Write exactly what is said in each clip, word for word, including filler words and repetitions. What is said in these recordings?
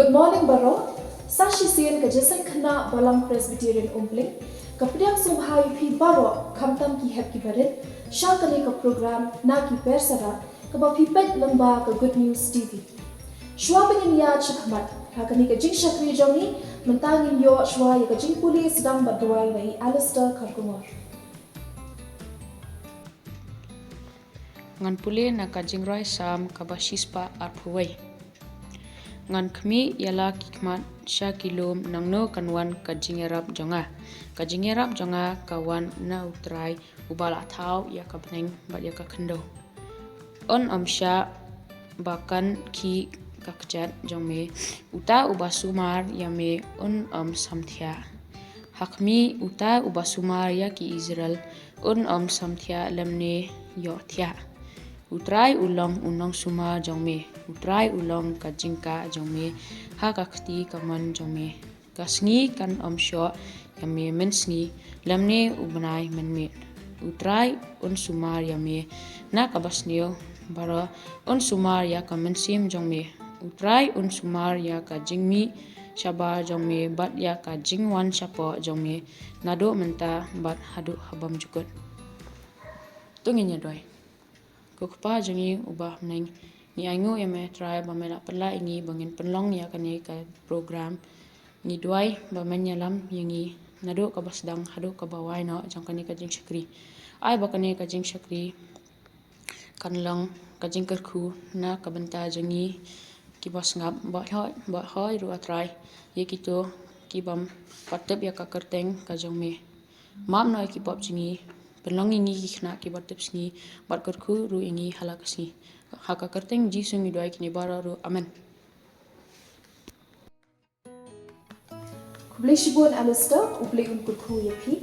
Good morning baroh. Sa shisien ka Jingïaseng Khynnah Balang Presbyterian Umpling ka pdiang sngewbha ïa phi baroh, khamtam ki hep ki barit, sha kane ka program Na Ki Persada kaba phi peit lyngba ka Good News T V. Shuwa ba ngin ïaid shakhmat ha kane ka jingshakri jong ngi, mynta ngin ïoh shuwa ïa ka jingpule sdang bad duwai na i Alistair Kharkongor. Ngan pule na ka jingrwai Salm kaba shispah arphew wei. Ngan khmih ïa la ki khmat sha ki lum, nangno kan wan ka jingïarap jong nga? Ka jingïarap jong nga ka wan na U Trai, uba la thaw ïa ka bneng bad ïa ka khyndew. Un ym shah ba kan khih ka kjat jong me. Uta uba sumar ïa me un ym samthiah. Ha khmih, uta uba sumar ïa ki Israel un ym samthiah lymne ïohthiah. U Trai u long u nongsumar jong me. U Trai u long ka jingkah jong me ha ka kti kamon jong me. Ka sngi kan ym shoh ïa me mynsngi, lymne u bnai mynmiet. U Trai un sumar ïa me na kaba sniew baroh, un sumar ïa ka mynsiem jong me. U Trai un sumar ïa ka jingmih shabar jong me bad ïa ka jingwan shapoh jong me, naduh mynta bad haduh ha bymjukut. To ngin ïa duwai. Ko Kpa jong ngi uba ha bneng, ngi ainguh ïa me Trai ba me la pynlah ïa ngi ba ngin pynlong ïa kane ka program. Ngi duwai ba men ïalam ïa ngi naduh kaba sdang haduh kaba wai noh jong kane ka jingshakri. Ai ba kane ka jingshakri kan long ka jingkyrkhu na ka bynta jong ngi kiba sngap, bad hoi, bad hoi ruh A Trai ïa kito ki bym pat tip ïa ka kyrteng ka jong me. Map noh ïa ki pop jong ngi, pynlong ïa ngi ki khynnah kiba tip sngi, bad kyrkhu ruh ïa ngi ha la ka sngi. Ha ka kyrteng Jisu ngi duwai kine baroh ruh. Amen. Khublei shibun Alistair, U Blei un kyrkhu ïa phi.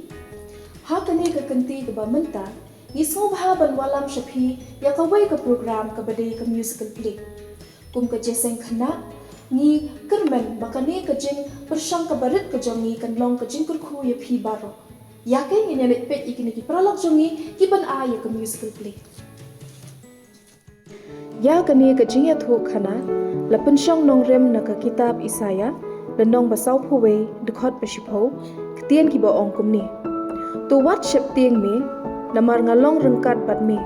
Ha kane ka kynti kaba mynta, ngi sngewbha ban wallam sha phi ïa kawei ka program kaba dei ka musical play. Kum ka Jingïaseng Khynnah, ngi kyrmen ba kane ka jingpyrshang kaba rit ka jong ngi kan long ka jingkyrkhu ïa phi baroh. Ïa kane ngin ïa leit peit ïa kine ki paralok jong ngi ki ban ai ïa ka musical play. Ïa kane ka jingïathuhkhana la pynshong nongrim na ka kitab Isaïah, lynnong ba sawphew wei, dkhot ba shiphew, ktien kiba ong kumne: To wat sheptieng me, namar nga long ryngkat bad me.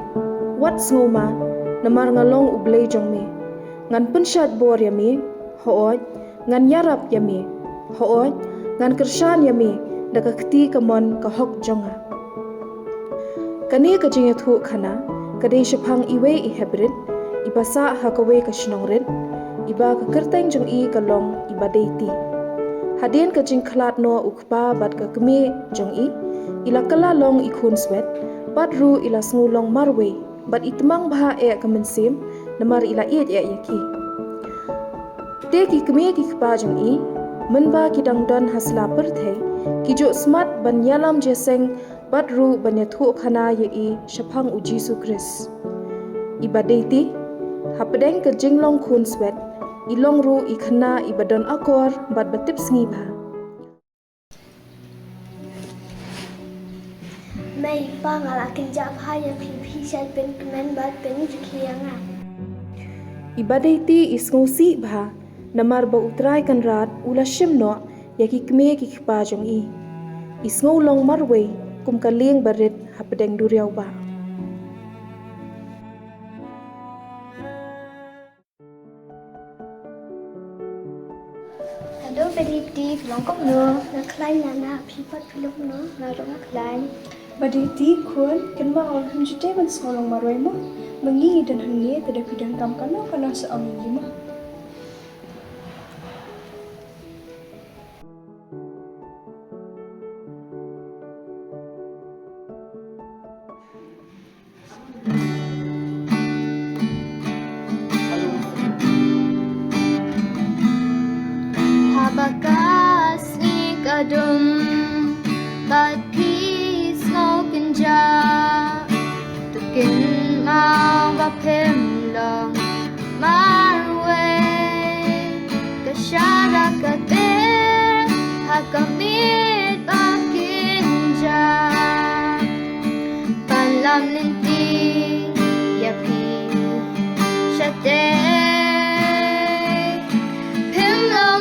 Wat sngewma, namar nga long U Blei jong me. Ngan pynshait bor ïa me, hooid, ngan ïarap ïa me. Hooid, ngan kyrshan ïa me da ka kti kamon ka hok jong nga. Kane ka jingïathuhkhana ka dei shaphang iwei i heprit iba sah ha kawei ka shnong rit, iba ka kyrteng jong i ka long i Badeiti. Hadien ka jingkhlad noh u kpa bad ka kmie jong i, i la kylla long i khun swet, bad ruh i la sngew long marwei, bad i tmang bha eh ka mynsiem, namar i la ïeit eh ïa ki. Te ki kmie ki kpa jong i, mynba ki dang don ha sla pyrthei, ki juh smat ban ïalam jingïaseng bad ruh ban ïathuhkhana ïa i shaphang U Jisu Khrist. I Badeiti, hapdeng ka jinglong khun swet, i long ruh i khynnah iba don akor bad ba tip sngi bha. Mei, Pa, nga la kynjah bha ïa phi, phi shait pynkmen bad pynrkhie ïa nga. I Badeiti i sngewsih bha, namar ba U Trai Kynrad u la shim noh ïa ki kmie ki kpa jong i. I sngew long marwei kum ka lieng barit hapdeng duriaw bah. Hello, Badeiti, phi long kumno? Nga khlaiñ, Nana, phi pat phi long kumno? Nga ruh nga khlaiñ. Badeiti khun, kynmaw, ym ju dei ban sngew long marwei mo. Ma ngi ngi don hangne, te lada phi donkam kano kano sa ong ïa ngi mo. Haba ka sngi ka dum bad phi sngew kynjah, to kynmaw ba phim long marwei. Ka shada ka teh ha ka miet ba kynjah, ban lam lynti ïa phi shatei. Phim long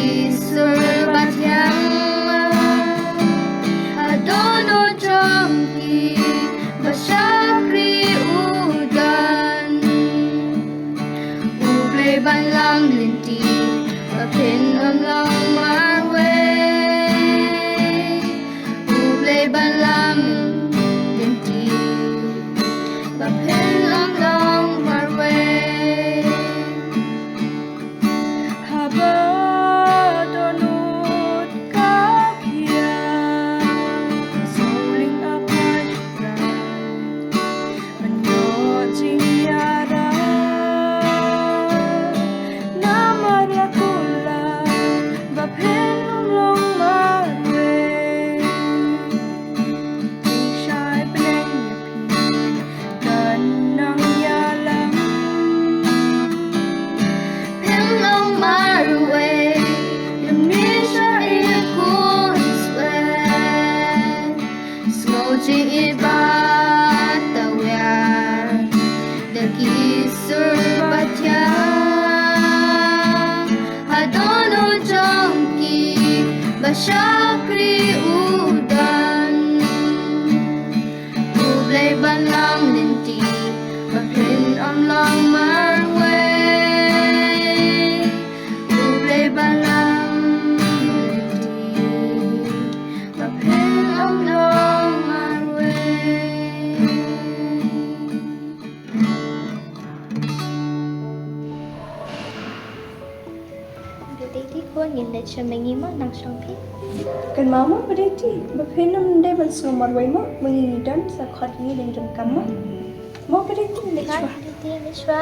Ki sur ba thiang ha dohnud jong ki ba shakri u don. U Blei ban lam lynti ba phin ym long marwei. U Blei ban lam lynti ba phin ym long marwei. Haba dohnud ka khia, sngewlyngngoh ïa ka jingpang, ban ïoh jingïarap. Namar la kular ba phin ym long marwei. Jingshai bneng ïa phi kan nang ïalam. Phin long marwei, ïa me sha i khun swet. Sngew jingïeit ba tawiar da ki sur ba thiang ha dohnud jong ki ba shakri u don. U Blei ban lam lynti ba phin ym long marwei. U Blei ban lam lynti ba phin ym long marwei. Ba dei ti, khun, ngin leit sha ma ngi mo, nang shong phi. Kynmaw mo ba dei ti, ba phin ym dei ban sngew marwei mo, ma ngi ngi don sa khot ïa ngi da ngi donkam mo. Mo ba dei ti, leit shuwa. Ba dei ti, leit shuwa.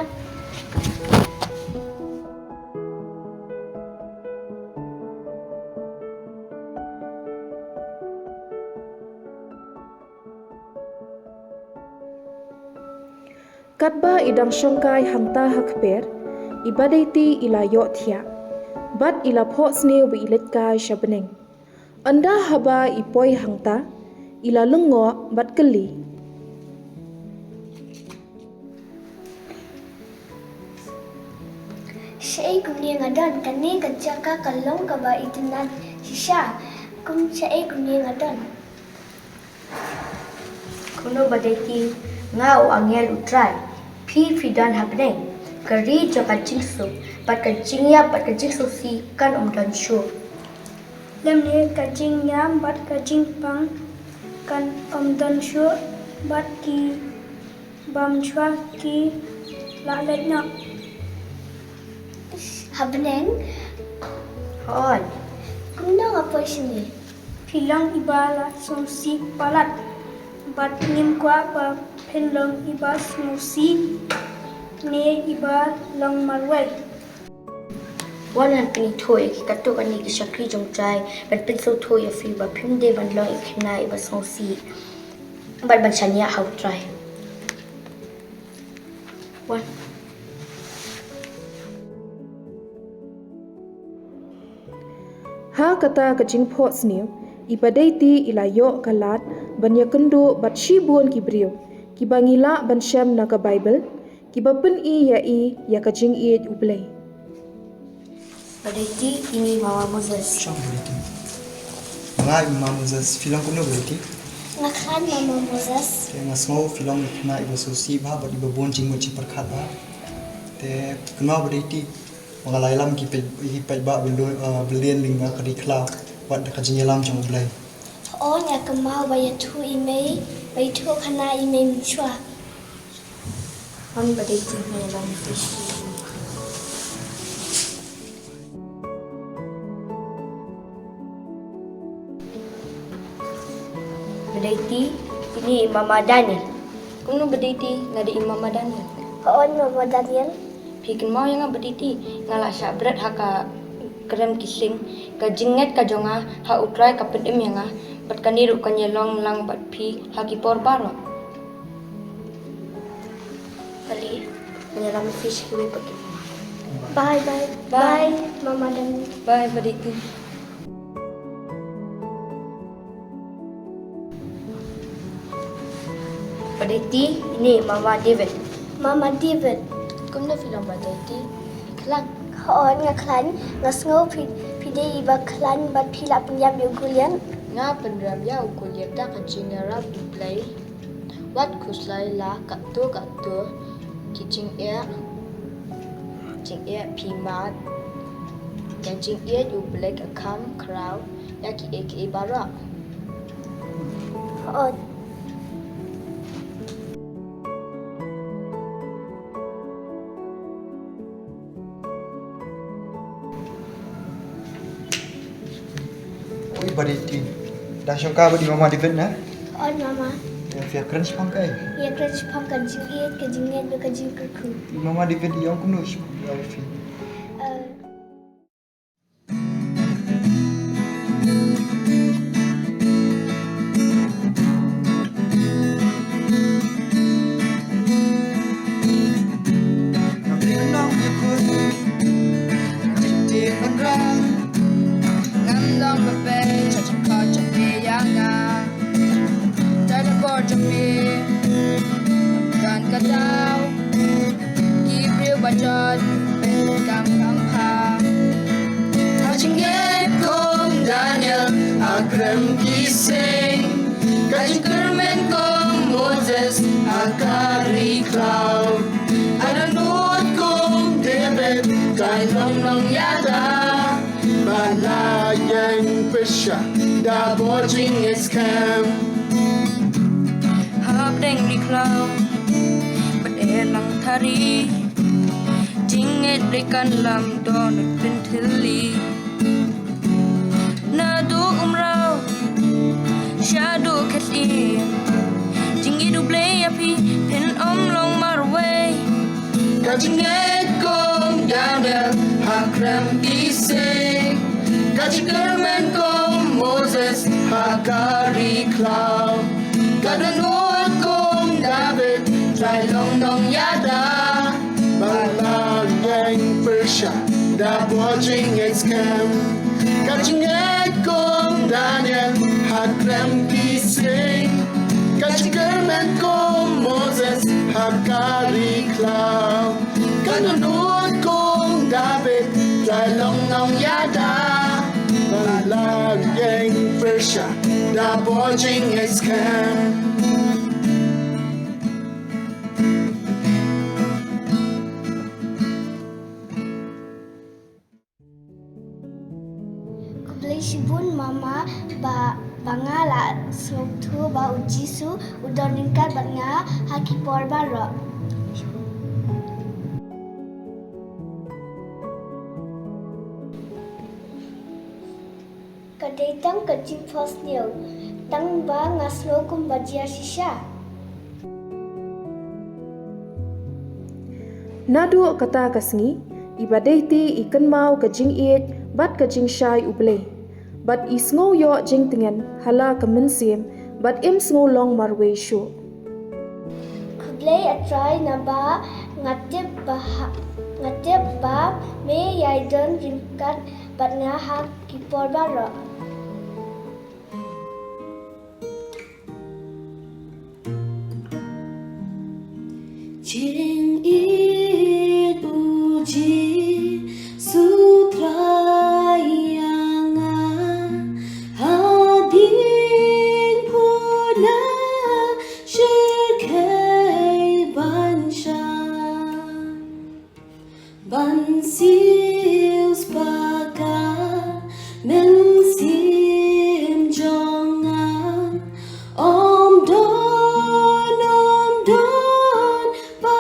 Katba i dang shongkai hangta ha kper, i ba dei ti i la ïoh thiah, bad i la phohsniew ba i leit kai sha bneng. Ynda haba i poi hangta, i la lyngngoh bad kylli. Shaei kumne nga don, kane ka jaka ka long kaba itynnad shisha. Kum shaei kumne nga don. Kumno ba dei ti, nga u angel U Trai. Phi phi don ha bneng. Ka ri jong ka jingsuk bad ka jingïap bad ka jingsngewsih kan ym don shuh. Lymne ka jingïap bad ka jingpang kan ym don shuh, bad ki bym shuwa ki la leit noh. Ha bneng? Hooid. Kumno nga poi shane? Phi long iba la sngewsih palat, bad ngim kwah ba phin long iba sngewsih ne iba long marwei. Wan ngan pynithuh ïa ki katto katne ki shakri jong U Trai ban pynsngewthuh ïa phi ba phim dei ban long i khynnah iba sngewsih bad ban shaniah ha U Trai. Wan. Ha kata ka jingphohsniew, i ba dei ti i la ïoh ka lad ban ïakynduh bad shibun ki briew kiba ngi lah ban shem na ka Baibl, kiba pyni ïa i ïa ka jingïeit U Blei. Ba dei ti, ine i Mama Moses. Shong ba dei ti. Nga i Mama Moses, phi long kumno ba dei ti? Nga khlaiñ Mama Moses. Te nga sngew phi long i khynnah iba sngewsih bha bad iba bun jingmut jingpyrkhat bha. Te kynmaw ba dei ti, ba nga la ïalam ki peit, ki paidbah Bylliang, eh, Bylliang lyngba ka ri khlaw bad da ka jingïalam jong U Blei. Hooid, nga kynmaw ba ïathuh i mei, ba ïathuh khana i mei mynshuwa. Hooid ba dei ti, nga ïalam phi. Ba dei ti, ine i Mama Daniel. Kumno ba dei ti, nga dei i Mama Daniel? Hooid Mama Daniel. Phi kynmaw ïa nga ba dei ti, nga la shah bret ha ka krem ki sing, ka jingngeit ka jong nga ha U Trai ka pynim ïa nga, bad kane ruh kan ïalong lang bad phi ha ki por baroh. Kali, nga ïalam phi sha kiwei pat ki. Bye, bye. Bye. Bye, Mama Daniel. Bye, ba dei ti. Ba dei ti, ine i Mama David. Mama David. Kumno phi long ba dei ti? Khlaiñ. Hooid nga khlaiñ, nga sngew phi, phi Dei ba khlaiñ bad phi la pynïap ïa u Goliath. Nga pynrem ïa u Goliath da ka jingïarap U Blei. Wat khuslai la katto katto ki jingeh, jingeh phi mad. Ka jingeh U Blei ka kham khraw ïa kiei kiei baroh. Hooid. Oi, ba dei ti. Da shong ka ba dei mama David na? Hooid mama. Ïa, ïa kren shaphang ka ei? Ïa kren shaphang ka jingïeit, ka jingngeit bad ka jingkyrkhu. Mama David ïa kumno shaphang ka ei? Eh, Ngan long ba pei, cha cha ka cha pei ïa nga. Cha cha ka cha pei, kan ka dau. Ki briew ba jot, pei kam kam pha. Ka jingngeit kum Daniel, ha krem ki sing. Ka jingkyrmen kum Moses, ha ka ri khlaw. Ka dohnud kum David, ka long long ïada. Ba la ïeng pyrshah da bor jingngeit skhem. Hapdeng ri khlaw bad eh lang thari, jingngeit dei kan lam don pynthylli. Naduh umraw shaduh khathie, jingngeit U Blei ïa phi phin ym long marwei. Ka jingngeit kum Daniel ha krem ki sing. Ka jingkyrmen kum Moses ha ka ri khlaw. Ka dohnud kum David, Trai long nongïada. Ba la ïeng pyrshah da bor jingngeit skhem. Ka jingngeit kum Daniel ha krem ki sing. Ka jingkyrmen kum Moses ha ka ri khlaw. Ka dohnud kum David, Trai long nongïada. Ba la ïeng pyrshah da bor jingngeit skhem. Khublei shibun mama ba, ba nga la sngewthuh ba U Jisu u don ryngkat bad nga ha ki por baroh. Ka dei tang ka jingphohsniew, tang ba nga sngew kumba jia shisha. Naduh kata ka sngi, i Badaiti i kynmaw ka jingïeit bad ka jingshai U Blei, bad i sngew ïoh jingtngen ha la ka mynsiem, bad im sngew long marwei shuh. Khublei A Trai naba nga tip ba ha, nga tip ba me ïai don ryngkat bad nga ha ki por baroh. Jingïeit U Jisu Trai ïa nga, hadien pura syrkhei ban shah. Ban siew spah ka mynsiem jong nga, ym don, ym don ba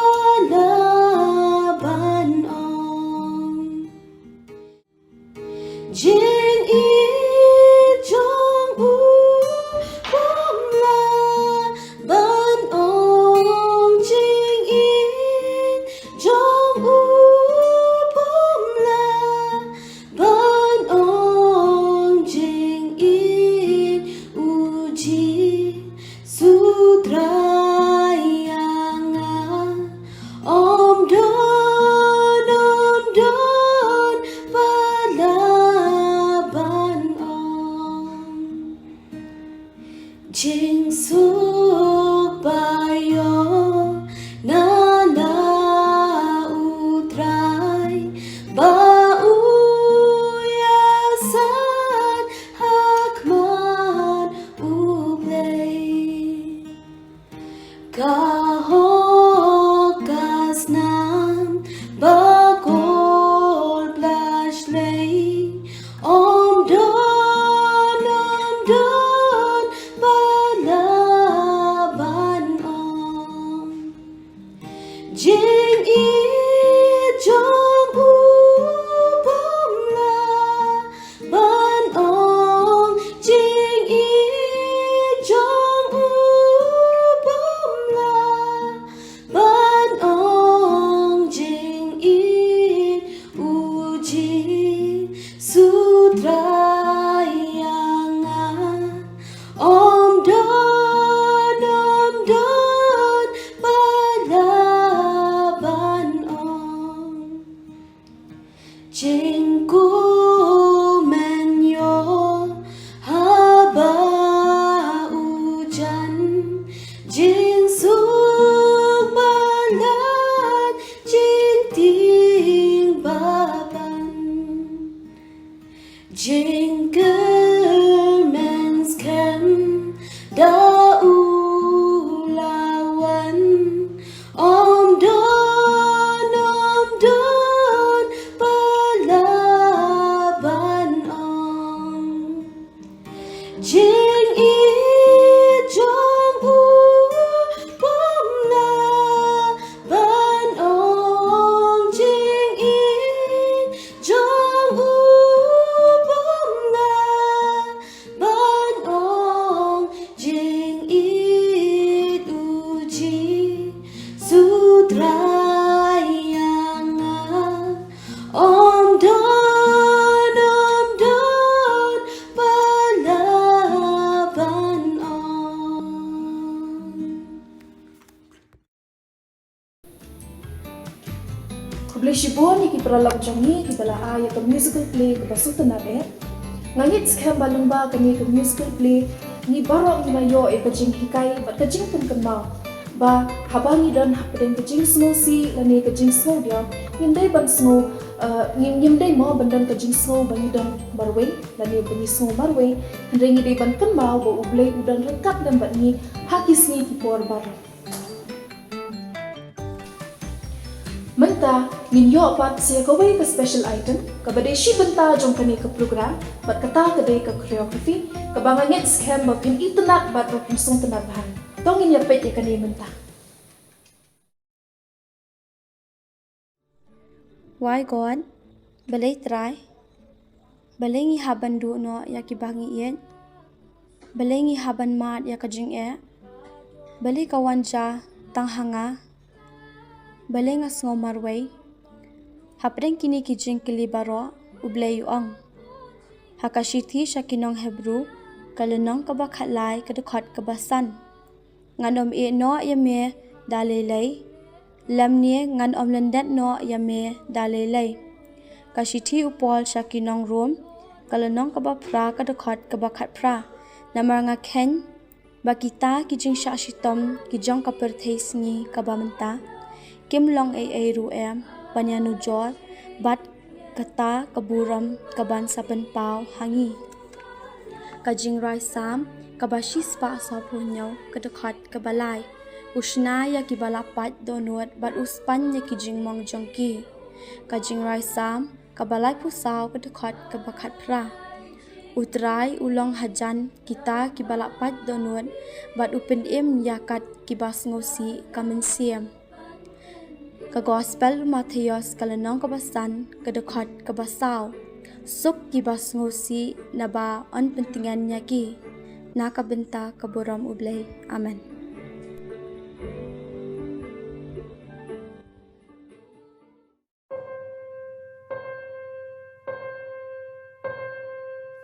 Trai ïa nga, ym don, ym don ba la ban ong. Jingkmen ïoh haba u jan, jingsuk ba lait, jingtieng ba ban. Jingkyrmen skhem da u la wan, ym don, ym don ba la ban ong. Jingïeit jong u bym lah ban ong, jingïeit jong u bym lah ban ong, jingïeit u Jisu Trai ïa nga. Ym don, ym don ba la ban ong. Khublei shibun ïa ki paralok jong ngi kiba la ai ïa ka musical play kaba sngewtynnat eh. Nga ngeit skhem ba lyngba kane ka musical play ngi baroh ngi la ïoh ïa ka jinghikai bad ka jingpynkynmaw ba haba ngi don hapdeng ka jingsngewsih lane ka jingsngewdiaw, ngim dei ban sngew, eh, ngim, ngim dei mo ban don ka jingsngew ba ngi don marwei lane ba ngi sngew marwei. Hynrei ngi dei ban kynmaw ba U Blei u don ryngkat lem bad ngi ha ki sngi ki por baroh. Mynta ngin ïoh pat sa ïa kawei ka special item kaba dei shi bynta jong kane ka program, bad kata ka dei ka choreography kaba nga ngeit skhem ba phin itynnat bad ba phin sngewtynnat bha. To ngin ïa peit ïa kane mynta. Wai God, balei Trai? Balei ngi hap ban duh noh ïa kiba ngi ïeit? Balei ngi hap ban mad ïa ka jingeh? Balei ka wan jia tang ha nga? Balei nga sngew marwei? Hapdeng kine ki jingkylli baroh U Blei u ong ha ka shithi sha ki nong Hebru, ka lynnong kaba khatlai, ka dkhot kaba san. Ngan ym ïeh noh ïa me da lei lei, lymne ngan ym lyndet noh ïa me da lei lei. Ka shithi u Paul sha ki nong Rom, ka lynnong kaba phra, ka dkhot kaba khatphra. Namar nga kheiñ ba kita ki jingshah shitom ki jong ka pyrthei sngi kaba mynta kim long ei ei ruh em ban ïanujor bad kata ka burom kaban sa pynpaw ha ngi. Ka Jingrwai Salm kaba shispah sawphew hynñiew, ka dkhot kaba lai. U shna ïa kiba la pait dohnud bad u span ïa ki jingmong jong ki. Ka Jingrwai Salm kaba laiphew saw, ka dkhot kaba khatphra. U Trai u long hajan kita kiba la pait dohnud bad u pynim ïa kat kiba sngewsih ka mynsiem. Ka Gospel u Mathaios, ka lynnong kaba san, ka dkhot kaba saw. Suk kiba sngewsih, naba yn pyntngen ïa ki na ka bynta ka burom U Blei. Amen.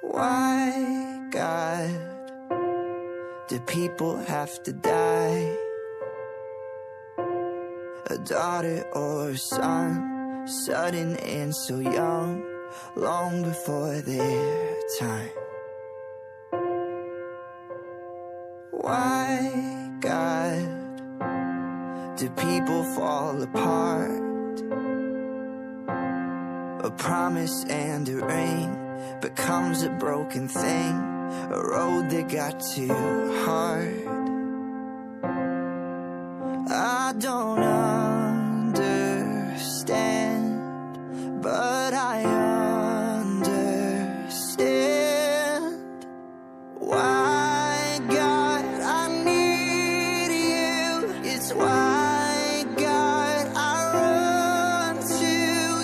Why, God, do people have to die? A daughter or a son, sudden and so young, long before their time. Why, God, do people fall apart? A promise and a ring becomes a broken thing, a road that got too hard. I don't understand, but I understand. Why, God, I need you. It's why, God, I run to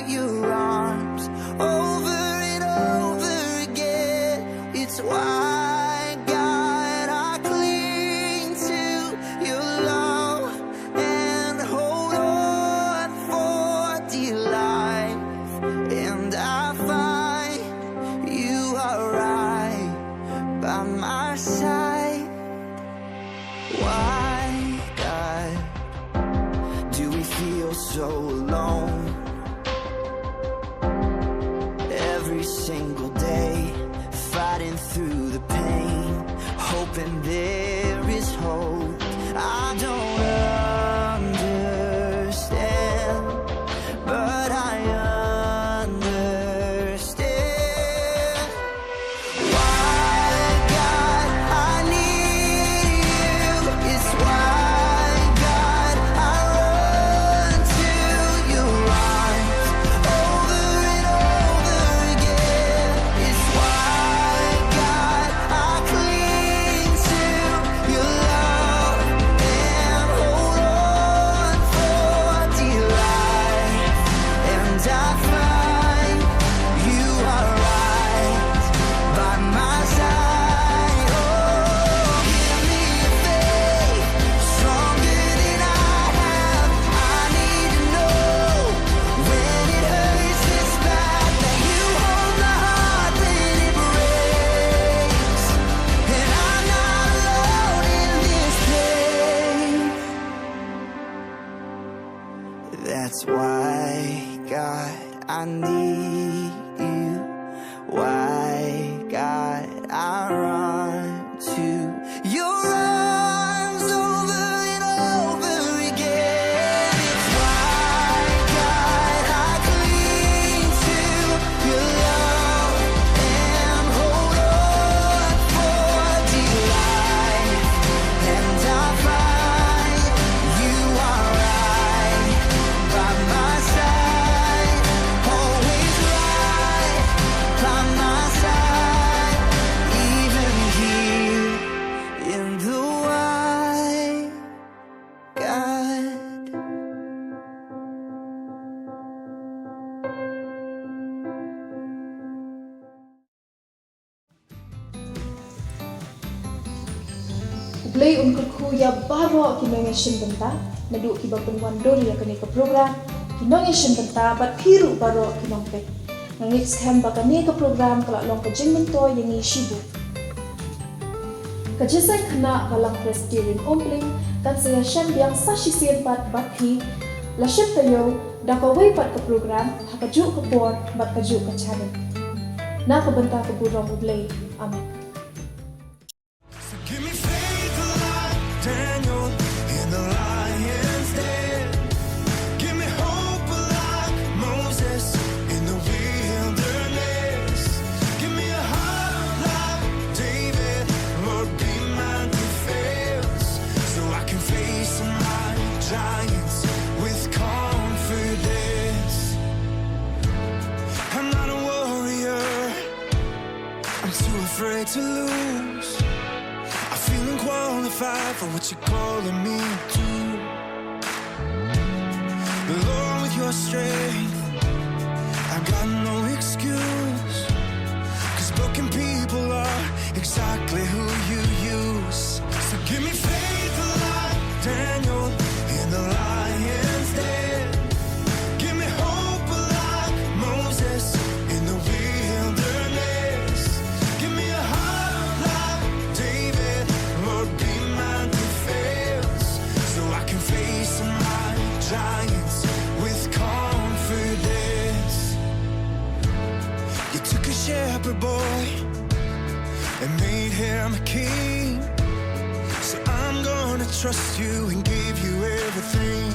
your arms over and over again. It's why, God, I cling to your love and hold on for dear life. And I find you my side. Why, God, do we feel so alone? Every single day, fighting through the pain, hoping there is hope. I don't understand, but I understand. Why, God, I need you. It's why, God, I run to your arms over and over again. It's why, God, I cling to your love and hold on for dear life. And I find you are right by my side. Oh, give me a faith stronger than I have. I need to know when it hurts this bad that you hold my heart when it breaks. And I'm not alone in this pain. That's why, God, I need you. Why, God, I run to your arms over and over again. It's why, God, I cling to your love and hold on for dear life. And I find you are right by my side, always right by my side, even here in the wild, God. U Blei un kyrkhu ïa baroh ki nongïashim bynta, naduh kiba pynwan dur ïa kane ka program, ki nongïashim bynta bad phi ruh baroh ki nongpeit. Nga ngeit skhem ba kane ka program ka la long ka jingmyntoi ïa ngi shibun. Ka jingïaseng khynnah Balang Presbyterian Umpling kan sa ïashem biang sa shisien pat bad phi, la shim taïew da kawei pat ka program ha kajuh ka por bad kajuh ka channel. Na ka bynta ka burom U Blei. Amen. So give me faith like Daniel in the lion's den. Give me hope like Moses in the wilderness. Give me a heart like David, Lord, be my defense, so I can face my giants with confidence. I'm not a warrior, I'm too afraid to lose. I feel unqualified for what you're calling me to. Lord, with your strength, I got no excuse. 'Cause broken people are exactly who you use. So give me faith like Daniel in the lion's den. Give me hope like Moses in the wilderness. Give me a heart like David, Lord, be my defense, so I can face my giants with confidence. You took a shepherd boy and made him a king. So I'm gonna trust you and give you everything.